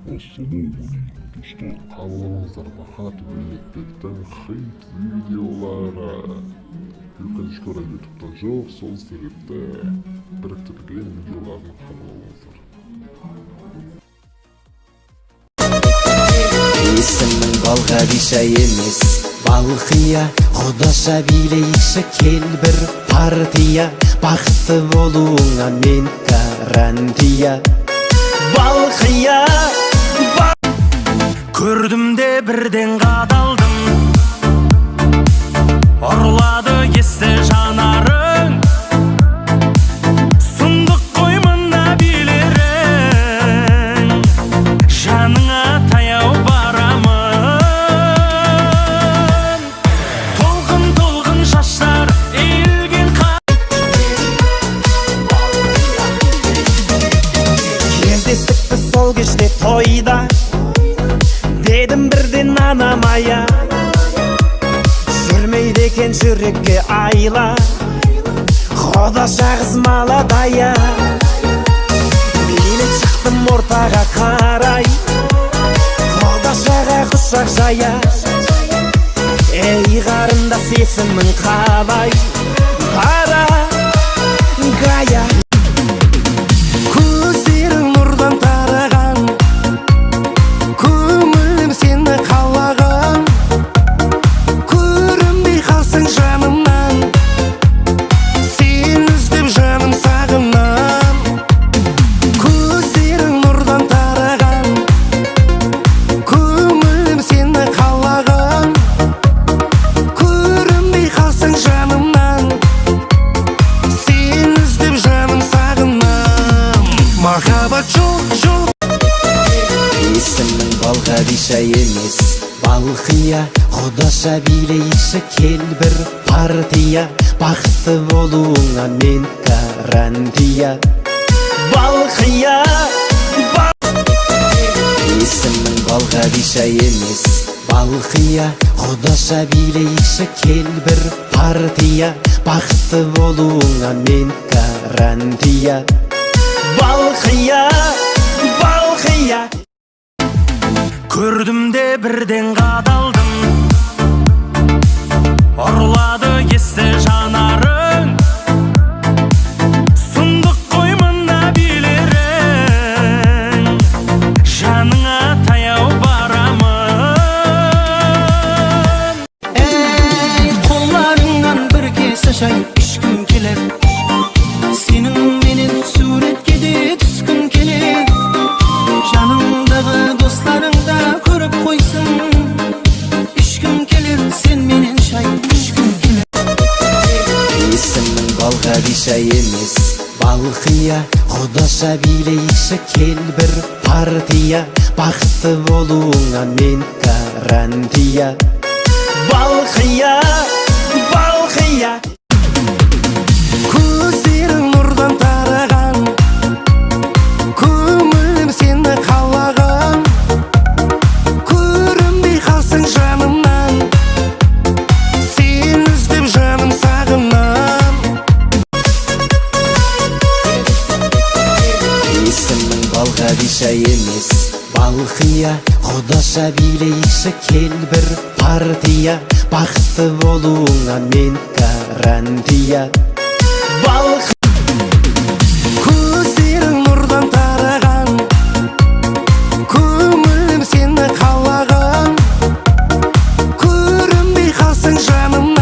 Ассалаумағалейкум, достар! Қабыл алыңыздар Махат Ниетбектің хейт видеолары. Өкінішке орай, Ютубта жоқ, сол себепті біріктірілген видеоларын қабыл алыңыздар. Есімің Балғадиша емес, Балқия. Құдаша, билейікші, кел бір партия. Бақытты болуыңа мен гарантия, Балқия. Көрдім де бірден қадалдым. Ұрлады есті жанарың. Сұмдық қой мына билерің. Жаныңа таяу барамын. Толқын толқын шаштар иілген. Кездестік біз сол кеште тойда. Дедім бірден анамая. Жүрмейді екен жүрекке айла. Құдаша қыз молодая. Билет шықтым ортаға қарай. Құдашаға құшақ жая. Ей, қарындас, есімің қалай? Дорогая. Көздерің нұрдан тараған. Көңілім сені қалаған. Көрінбей қалсаң жанымнан. Сені іздеп жаным сағынам. Көздерің нұрдан тараған. Көңілім сені қалаған. Көрінбей қалсаң жанымнан. Сені іздеп жаным сағынам. Махаббат жоқ, жоқ. Есімің Балғадиша емес, Балқия. Құдаша, билейікші, кел бір партия. Бақытты болуыңа мен гарантия, Балқия. Есімің Балғадиша емес, Балқия. Құдаша, билейікші, кел бір партия. Бақытты болуыңа мен гарантия, Балқия, Балқия. Көрдім де бірден қадалдым. Ұрлады есті жанарың. Сұмдық қой мына билерің. Жаныңа таяу барамын. Ей, қолларыңнан бір кесе шай ішкім келер. Сенің менен суретке де түскім келер. Жаныңдағы достарың да көріп қойсын. Ішкім келер, сен менен шай ішкім келер. Есімің Балғадиша емес, Балқия. Құдаша, билейікші, кел бір партия. Бақытты болуыңа мен гарантия, Балқия, Балқия. Көздерің нұрдан тараған. Көңілім сені қалаған. Көрінбей қалсаң жанымнан. Сені іздеп жаным сағынам. Есімің Балғадиша емес, Балқия. Құдаша, билейікші, кел бір партия. Бақытты болуыңа мен гарантия. Көздерің нұрдан тараған. Көңілім сені қалаған. Көрінбей қалсаң жанымнан.